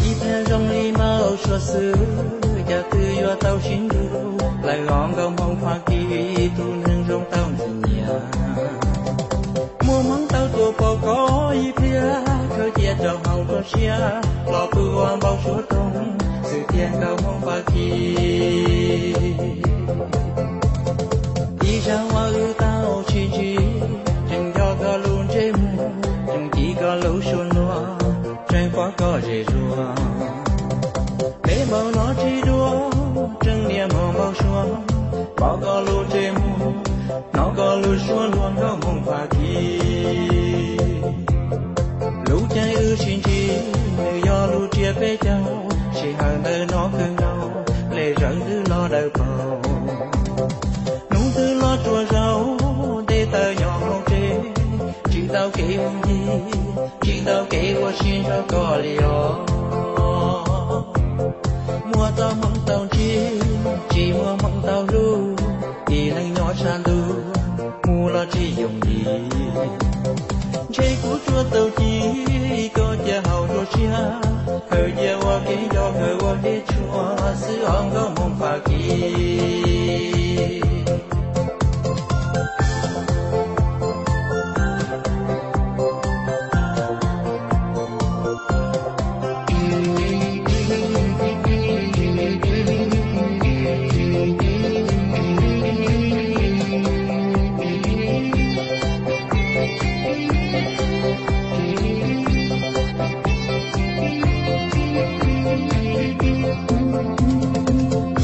Ib pliag zoo li Mauj Suav xwb, cas twb yuav tau sib nrug, lawm os nkauj Hmoob Fab Kis, tus neeg zoo tau ntxim nyiam. Muaj Hmoob tau tuaj pom koj ib pliag, khaws cia rau hauv koj siab, los pw ua npau suav roog, xwb tiag nkauj Hmoob Fab Kis. Ib zag uas wb tau sib ntsib, tseem nco koj lub ntsej muag, tseem ci koj lub suab nruas, tseem pom koj zem zuag. Peb npaum no tsis dua, tseem niaj hmo npau suav, pom koj lub ntsej muag, hnov koj lub suab nruas nkauj Hmoob Fab Kis. Lub caij wb sib ntsib, nws yog lub tsiab peb caug, sij hawm ntawm no kawg nkaus, li zawv ntws los dawb paug. Hnub twb los tsuas zaum, nte taw nyob hauv tsev, tsis tau kev mus ncig, tsis tau kev ua si nrog koj li os. Muaj txoj hmoov tau ntsib, tsis muaj hmoov tau hlub, ib leeg nyob sab ntuj, mus los tsis yooj yim. Ntshe kuv tsuas tau ci koj cia hauv nruab siab, khaws cia ua kev nco, khaws ua kev tshuav xwb os nkauj Hmoob Fab Kis.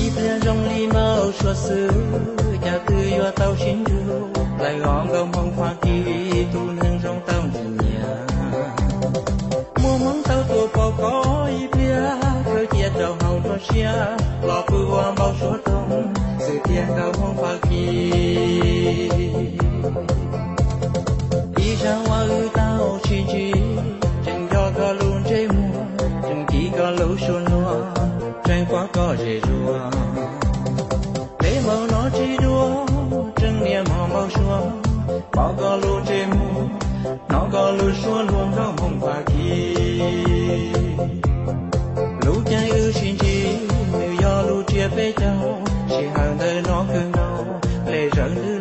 Ib pliag zoo li Mauj Suav xwb, cas twb yuav tau sib nrug, lawm os nkauj Hmoob Fab Kis, tus neeg zoo tau ntxim nyiam. Muaj Hmoob tau tuaj pom koj ib pliag, khaws cia rau hauv koj siab, los pw ua npau suav roog, xwb tiag nkauj Hmoob Fab Kis. Ib zag uas wb tau sib ntsib, tseem nco koj lub ntsej muag, tseem ci koj lub suab nruas, tseem pom koj zem zuag. Peb npaum no tsis dua, tseem niaj hmo npau suav, pom koj lub ntsej muag, hnov koj lub suab nruas nkauj Hmoob Fab Kis. Lub caij wb sib ntsib, nws yog lub tsiab peb caug, sij hawm ntawm no kawg nkaus, li zawv ntws